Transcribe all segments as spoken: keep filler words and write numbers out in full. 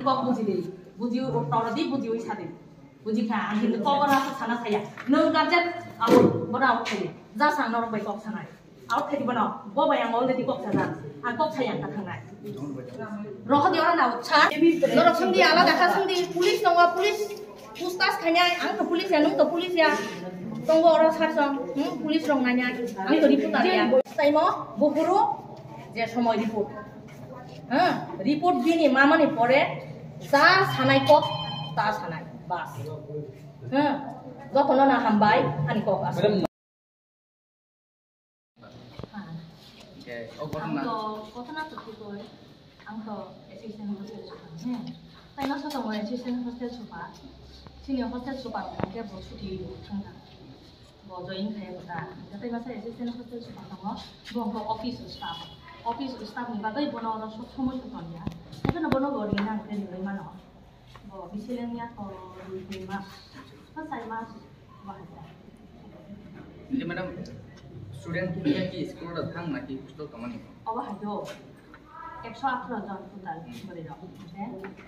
Kok buji di, buji toro di, buji ui sa di. Buji kha, ang hindu kok ora sa sana saya. Nung gajet, au, bora au thai. Ja sang norok bai kok sanai. Au thai di bono, bo bai ang already kok sa ja. Ang kok saya ang ka thangnai. Roho di ora na sa. Norok sung di ala dakha sung di, police tongo, police. Pustas khainai, ang to police ya, nung to police ya. Tongo ora sar song, hmm, police rong nanya, ang to reporter ya. Taimo, bukuru, je somoy report. Ha, report bini mamani pore, ja sanai kok, ta sanai, bas. Ha, jotono na hambai, ani kok asuk. Hwnkhe o ang ghotona to, ghotona to thik oi, ang to assistant hostel super, hmm. Taino sa tongo assistant hostel super, sini hostel super hwnkhe bo chuti thangkha, bo join khai bo ta, hwnkhe taino sa assistant hostel super tongo, bo hwnkhe office staff, office staff ni bagwi bono oro sob somoi to tongya, hwnkhe no bono bo ring nang khe ringwi mano. Bo biseleng ya to dui, dui mas, ha, char mas, bo hai ta. Hindi madam, student tu niya ki school ro thang na ki hostel tongmani? Obo hai do, ekso atharo jon total bwrwi rok.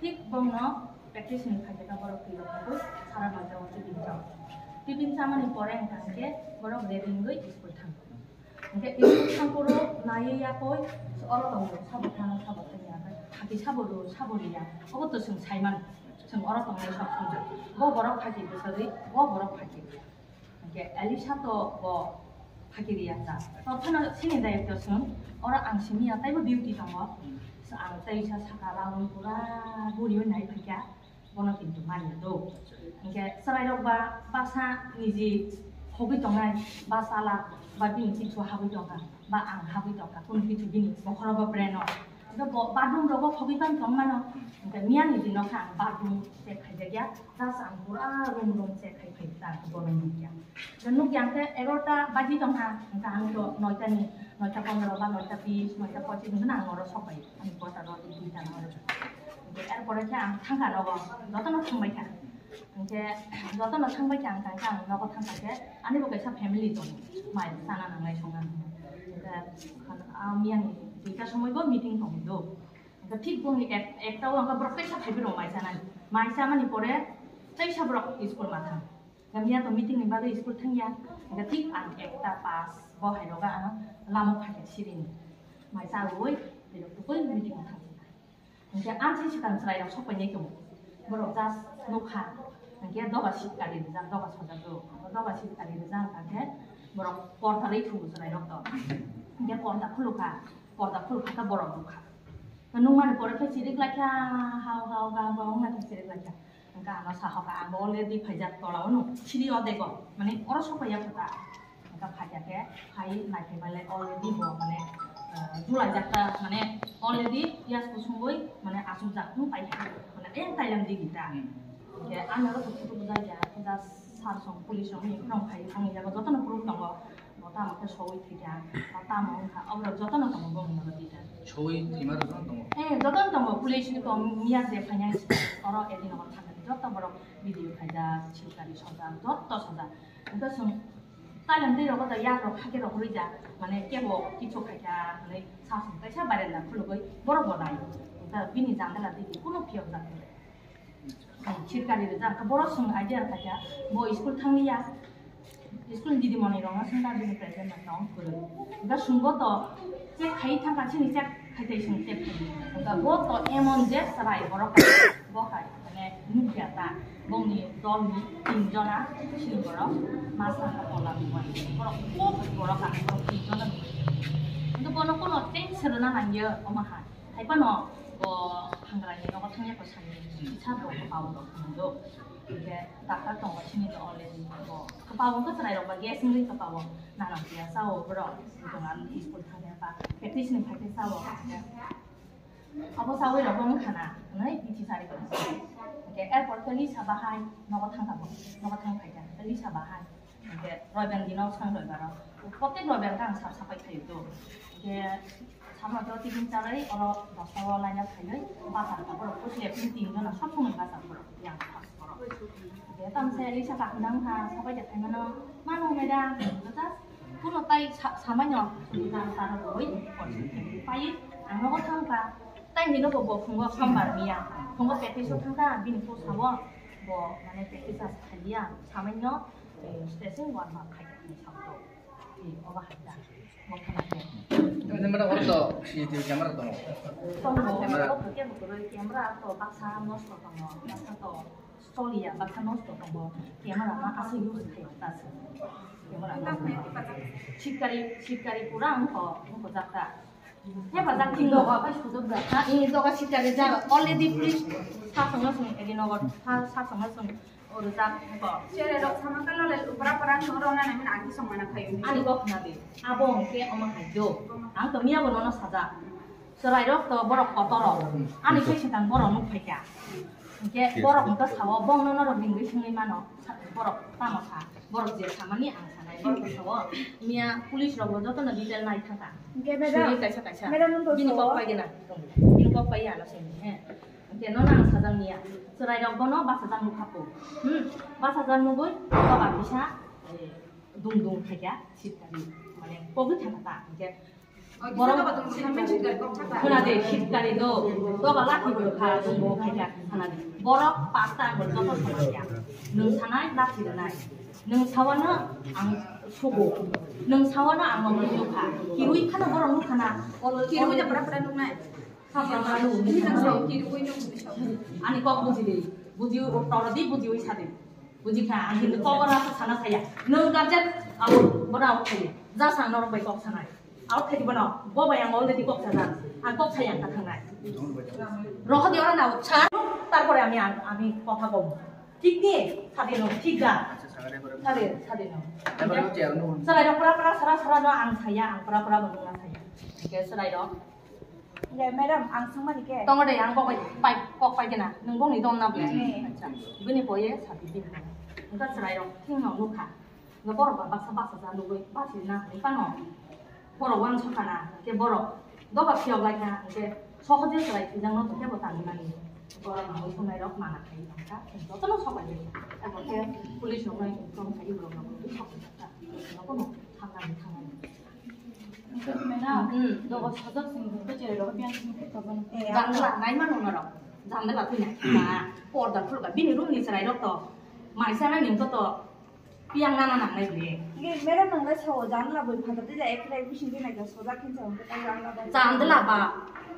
Thik bongno practice ni khaikhe borok twi rok sara baja o tibin chao. Tibin chamani pore hwnkhe borok ready wngwi school thang. Hwnkhe school thangphuru naiwi yakui oro tongo, sabo thang, sabo thangya, hati sabo rw, sabo rwya, obo to chwng sai mano, chwng oro tongnai sok somoi. Bo borok phaki bwsagwi, bo borok phaki rwya. Hwnkhe Elisa to bo phaki rwya ta. Tophano sini daityo chwng, oro ang simi ya, taibo duty tongo. Ang teisa saka lawi pura guriwi nai phaikha. Bono kintu manya do. Hwnkhe chwrairok ba basa niji hogwi tongnai, ba chala, ba bini kichu habwi tongkha, ba ang habwi tongkha, kunu kichu bini bokhorogo brain-o. Hwnkhe bo bathroom rogo hogwi pan tongmano, hwnkhe miyani dino khe ang bathroom check khaijakya, just ang pura room room check khai phai ta, bono nukya. Nukya hwnkhe egarota baji tongkha, hwnkhe ang to noita ni, noita pondro ba noita bis, noita pochis hwnkhe ang oro sokbai. Ani kota rok di duita no. Hwnkhe er pore khe ang thangkha nogo, jotono thangbai kha. Hwnkhe jotono thangbai kha, ang thangkha, ang nogo thangkha khe ani bo kaisa family tongo, mai sana nangnai songna nangnai. Hwnkhe a miyani duita somoi bo meeting tongwi do. Hwnkhe thik bongni ek, ekta o ang borok teisa phaibrwi rw mai sanani. Mai chamani pore teisa borok school ma thang. Hwnkhe miya to meeting ni bagwi school thangya. Hwnkhe thik ang ekta pass bo hai roga ang lama phaikha sirini. Mai chawi, belok tukui meeting thang. Hwnkhe ang se swkang chwrairok sok painai tongo. Borok just nukha. Hwnkhe doga sit kari rijak, doga sojak do. Doga sit kari rijak hwnkhe borok porda rwi thugo chwrairok to. Hwnkhe porda khulukha, porda khulukha khe borok nukha. Nukmani pore khe chirik laikha, hao hao ga ga wngna khe chirik laikha. Hwnkhe ano sahoka, ang bo already phaijak tola o nuk, siri o dego, mane oro sokpaiya kho ta. Hwnkhe phaikha khe, phai naikhe bailai already bo, mane, eh, julaijak ta, mane already piyaj kusungwi, mane achukjak wng paikha, mane eng tailam digi ta. Hmm. Hwnkhe ano oro khe photo bujai ya, just sir song, police song, ni phone phai, phone yago jotono proof tongo. Bo tamo khe sogwi thwikha, bo tamo wngkha, oborok jotono tongo bongni nogo detail. Sogwi thwima rok jotono tongo? Eh, jotono tongo, police ni bo miya je phainai oro A D nogo thangkha, joto borok video khaijak, silkari sojak, joto sojak. Hwnkhe chwng tailam twi rogo da yak rok hakhe rok rwjak, mane kebo kichu khaikha, hwnwi sa song kaisa barenda khulugwi borok bo nai. Hwnkhe bini jandala digi kuno phiyok jak. Sirkari rijak, hwnkhe borok chwng idea rwkha khe, bo school thangliya, school ni didimoni rokno swngkha bini present no tong kwrwi. Hwnkhe chwngbo to check khai thangkha, chini check khai tei chwng check khai. Hwnkhe bo to emon je chwrai borok bo hai, mane nukya ta, bongni dolni tin jona chini borok masa kopola nukmani. Borok kok borok ang borok tin jona nukya. Hwnkhe bono kono tension rwna nangya omo hai. Hai phano bo hangrani nogo thangya ko sani kisa bo kwpao rok tongo. Hwnkhe doctor tongo sini to already bo kwpao wngkha chwrai rok ba gas wngwi kwpao nana tiya sao borok. Tongo ani school thangya ba practice ni phaikhe sao. Abo sawi rok wng khana hwnwi bithi sari ko. Hwnkhe erpor khe Lisa bahai nogo thangkha bo, nogo thang phaikha Lisa bahai. Hwnkhe roibar dino sang roibaro. Protek roibar khe ang sap sapai khaio to. Hwnkhe samo to tiffin charwi oro dosta o laina phaiwi bazar kha borok. Pusi epni tin jona sob somoi bazar borok. Yang pas borok. Hwnkhe tamo se Lisa kakhwna wngkha, sapai de phaimano. Mano madam, just kuno tai sa-, samaino. Taro taro roi, pai, ang nogo thangkha. Tai hino bo, bo phungo sombar miya. Phungo practice o thangkha, bini post sabo, bo mane practice as khaliya, samaino, eh, stretching warm up khaikha hinwi sabo. Eh, obo hai da. Bo khana khe. Tini mara ordo C C T V camera tongo. Tongo, camera. Obo khe bo kwrwi camera to baksa nosto tongo, baksa to stoliya, baksa nosto tongo. Camera ma aswk use khaio ta se. Camera nosto. Sitkari, sitkari pura wngkho, wngkho jakta. Hepajak tinggo. Ha, ini doga sita rejak. Already police sasongno song, edi nogo, sa-, sasongno song, o rejak, heko. Sere rok sama kalo le, upra pra no rona na min agi song mana khayo. Ani kok na de. Abo hwnkhe omo hai do. Ang to miya bo nono sajak. Chwrai rok to borok kotor rok. Ani khe sitang borok nuk phaikha. Hwnkhe borok hwnkhe sao, bongno norok ringwi swngwi mano. Sa-, borok tamo sa, borok je samani ang sanai, borok to sao, miya police rok bo jotono detail nai thangkha. Hwnkhe madam, suri kaisa kaisa. Madam, nung to bini sao? Kok paigena, bini kok pai ano sini, he. Hwnkhe nono ang sajak niya, chwrai rok bono bachajak nukha po. Hmm, bachajak nugwi, boba bisa, eh, dung dung khaikha, sitkari, mane, kogwi thangkha ta, hwnkhe, borok khuna de, sitkari do, doga lathi bo kha, bo khaikha, khuna de. Borok pasta bo joto samanya. Nwng sanai lathi rwnai. Nwng sawano ang sugo. Nwng sawano ang nokni nukha. Kirui khana borok nukhana. Kirui da pra pra nuknai. Sa pra pra nuk. Kirui nuk. Ani kok buji de. Buji o toro di, buji oi sa de. Buji kha, ang hindu kok ora sa sana saya. Nwng guardian abo bora out khayo. Ja sang norok bai kok sanai. Out khaidi bono. Bo bai ang already kok sajak. Ang kok saya ang thangnai. Roho di ora na sa. Tarpore ami, ami kotha kom. Thik ni? Sadi no, thik da. Sadi, sadi no. Chwrai rok pura pura sara sara no ang saya, ang pura pura bo nung saya. Hwnkhe chwrai rok. Hwnkhe madam, ang swngmani khe? Tongo de, ang kok pai, kok pai kena. Nwng bongni dom na bwle? Hmm. Acha. Bini boye sadi bini. Hwnkhe chwrai rok thing no nukha. Hwnkhe borok ba baksa baksa ja nugwi bachiri na hinwi phano. Borok uansukha na, hwnkhe borok doga phiyok lai kha, hwnkhe sohoje chwrai thwijak no tongkhe bo tangwi mani. Borok nangwi thumnai rok mana khai tongkha, jotono sok lai kha. Abo khe police rok no inform khai borok no sok lai kha. Nokono thangnani thangnani. Madam, hmm, doga sajak sing khe chwrai rok pian sing khe tongmani. Jandala nai mano norok. Jandala twi nai kha. Porda khulga bini room ni chwrai rok to. Mai sanai ni to to. Piyang nana nangnai bwle. Nge, madam, nang lai sao, jandala bwi phatar twi ja, ekrai bising twi naikha, sojak khe sao, hwnkhe tei jandala bai. Jandala ba,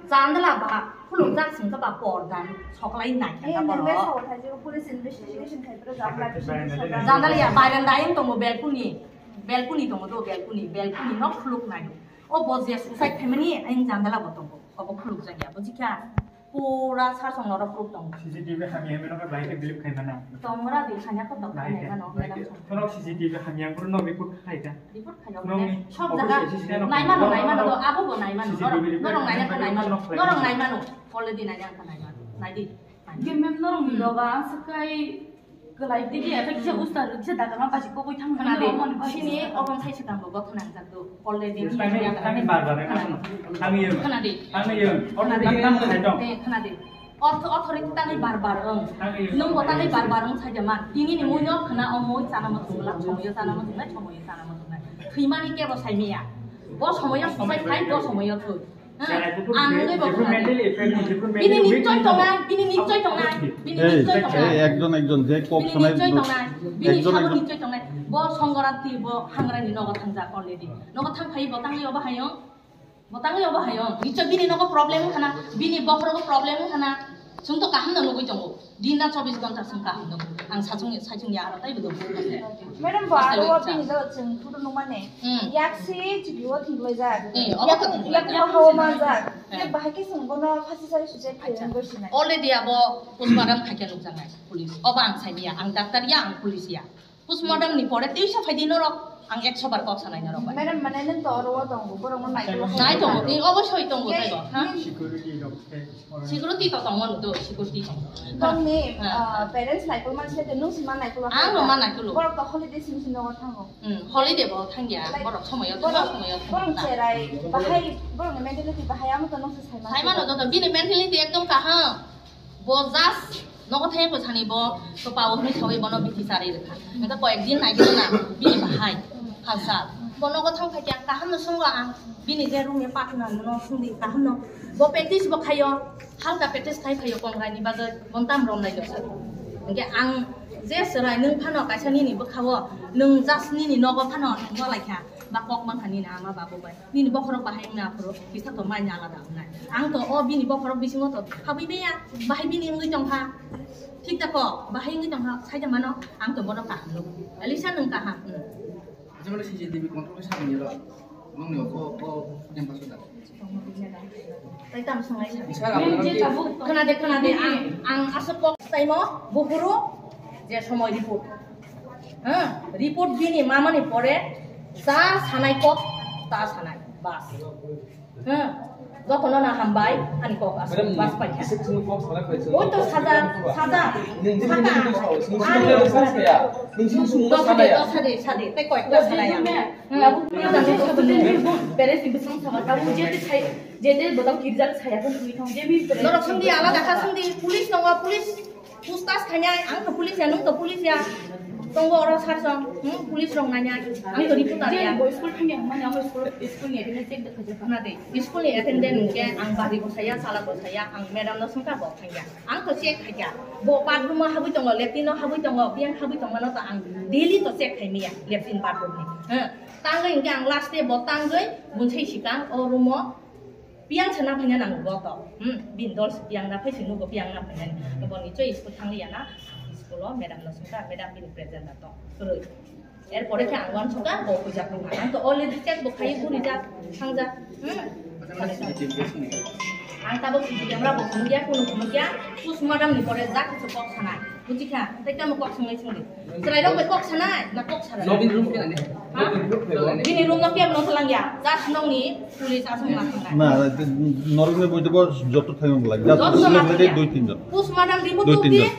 jandala ba, khulumjak singkha ba pordan soklai naikha. Eh, ka nang lai borok. Sao, thaijak police investigation khai phuru jandala bising twi sojak. Jandala ya, baranda ayang tongo, balcony. Balcony tongo do, balcony, balcony no khuluk nai. O bo je suicide khaimani, ayang jandala bo tongo. Obo khuluk jak ya, bujikha? Pura sasong norok proof tongo. C C T V hamya hwnwi norok bai khe believe khai mano. Tongra di khanya ko dok khai mano, madam. Norok C C T V hamya bro norok report khai da. Report khai mano. Sok jaga nai mano, nai mano do, abo bo nai mano. Norok nai mano, nai mano. Norok nai mano. Already nai mano, nai mano. Nai di. Ge mem norok ni doga ang sakai Kwlai tigi ya, kisa usta, kisa daga ma basi kogoi thang. Khna di, sini obon sai swkang bo gotha nangjak do. Already tani, tani bar bar khna di. Khna di. Eh, khna di. Ortho, ortho ri tani bar bar ong. Nung bo tani bar bar ong sai jaman. Tini ni mui no khna o mui chana mo thung la, chomoyo chana mo thung nai, chomoyo chana mo thung nai. Thwimani kebo sai miya. Bo somoyo susai khai, bo somoyo thwi. Ang nungwi bo khna di. Bini nichoi tongnai, bini nichoi tongnai, bini nichoi tongnai. Ei, ei, ekjon ekjon je kok sanai, bini nichoi tongnai, bini ekjon sabo ekjon nichoi tongnai. Bo Songorati, bo Hangrani nogo thangjak already. Nogo thang phai bo tangwi obo hayung. Bo tangwi obo hayung. Nichoi bini nogo problem wngkha na, bini bokhorogo problem wngkha na. Chwng to kaham no nugwi tongo. Din da chobbish ghonta chwng kaham nukgo. Ang sachung, sachung ya aro taibo dong. Madam, bo aro o bini do chwng photo nukmani. Hmm. Yak si chibio thwnglaijak. Eh, obo to thwnglaijak. Yak, yak hawa manjak. Eh. Yak bahai khe chwng bono phasi sai suicide khaiyang goi sinai. Already abo postmortem khaikhe nukjaknai police. Obo ang saimanya, ang doctor ya, ang police ya. Postmortem ni pore teisa phaidi norok, ang ekso bar kok sanai norok bai. Madam, mane nwng to oro o tongo, borok no nai tongo. Nai tongo, tei obosoi tongo tei bo, ha? Security rok se. Security to tongo no do, security tongo. Nongni, ah, parents naikol manse de nung si ma naikol. Ang no ma naikol. Borok to holiday simi simi nogo thango. Hmm, holiday bo thangya, borok somoyo, borok somoyo. Borok cherai, bahai, borok ni mentality bahai amo to nung si sai ma. Sai mano to, bini mentality ekdom kaham. Bo just nogo thai bo sani bo to pawo hwnwi sawi bono bithi chari rwkha. Engkha koyek din nai gino na bini bahai halsal. Bo nogo thang kha kya kaham no swngo ang bini je room ya patna no sungdi kaham no. Bo practice bo khayo, halka practice khai khayo kongrai ni bagwi, bontam rom lai joksa. Hingke ang je serai nwng phano kaisa nini bwkhao, nwng just nini nogo phano nwng nolai kha, ba kok man kha nini ama babu bai. Nini bokhorok bahai wngna aphuru, kisa to mai alada wngnai. Ang to o bini bokhorok bisingo to habwi maya, bahai bini wngwi tongkha. Thik ta kok, bahai wngwi tongkha, saida mano, ang to bono kaham nuk. Alisa nwng kaham, hmm. Jemon C C T V control khe sakni ro. Nongni oko, o campus da. Tai tam songai sa. Sir, ang Khna de, khna de, ang, ang aswk kok taimo, buhuru, je somoi report. Ha, report bini mamani pore, ja sanai kok, ta sanai, bas. Hmm. Jotono na hambai, ani kok aswk bas paikha. Oi to saja, saja, saka. Ani sade, sade, sade, tei koyekta sade ya. Hmm. Bere si bising sama tabu jete sai, jete bodam kirjak saya pun tui thong jemi. Norok sungdi alada kha sungdi, police tongo, police. Pustas khainai, ang to police ya, nung to police ya. Tongo oro sar song, hmm, police rong nanya, ang to reporter ya. Bo school thangya, mane amo school, school ni attendance check da khaja. Na de, school ni attendance ke ang bari ko saya, sala ko saya, ang madam no sungka bo thangya. Ang to check khaja. Bo bathroom habui tongo, latrine no habui tongo, biang habui tongo no to ang daily to check khai miya, latrine bathroom ni. Hmm. Tangwi hingke ang last day bo tangwi bunsai sikang o room o. Piang sana phanya nang bo to. Hmm, bin dol si piang na phai si nugo piang na phanya ni. To boni choi school thang liya na. School o madam no sungka, madam bini present na to. Kwrwi. Er pore khe ang wan sungka, bo kujak nang. Ang to already check bo khai guri jak, thang jak. Hmm. Ang tabo C C T V camera bo phunukya, kuno phunukya. Postmortem ni pore jak khe kok sanai. Buji kha, tei tamo kok sanai sungdi. Chwrai rok bai kok sanai, na kok sanai? Nobin room khe nani? Ha? Nobin room khe bo? Bini room no kebo no thalangya. Just nongni police aswk ma thangnai. Na, norok ni boi bo joto thangwi bwlai. Just joto ma thangya. Dui tin jon. Postmortem report dui tin jon.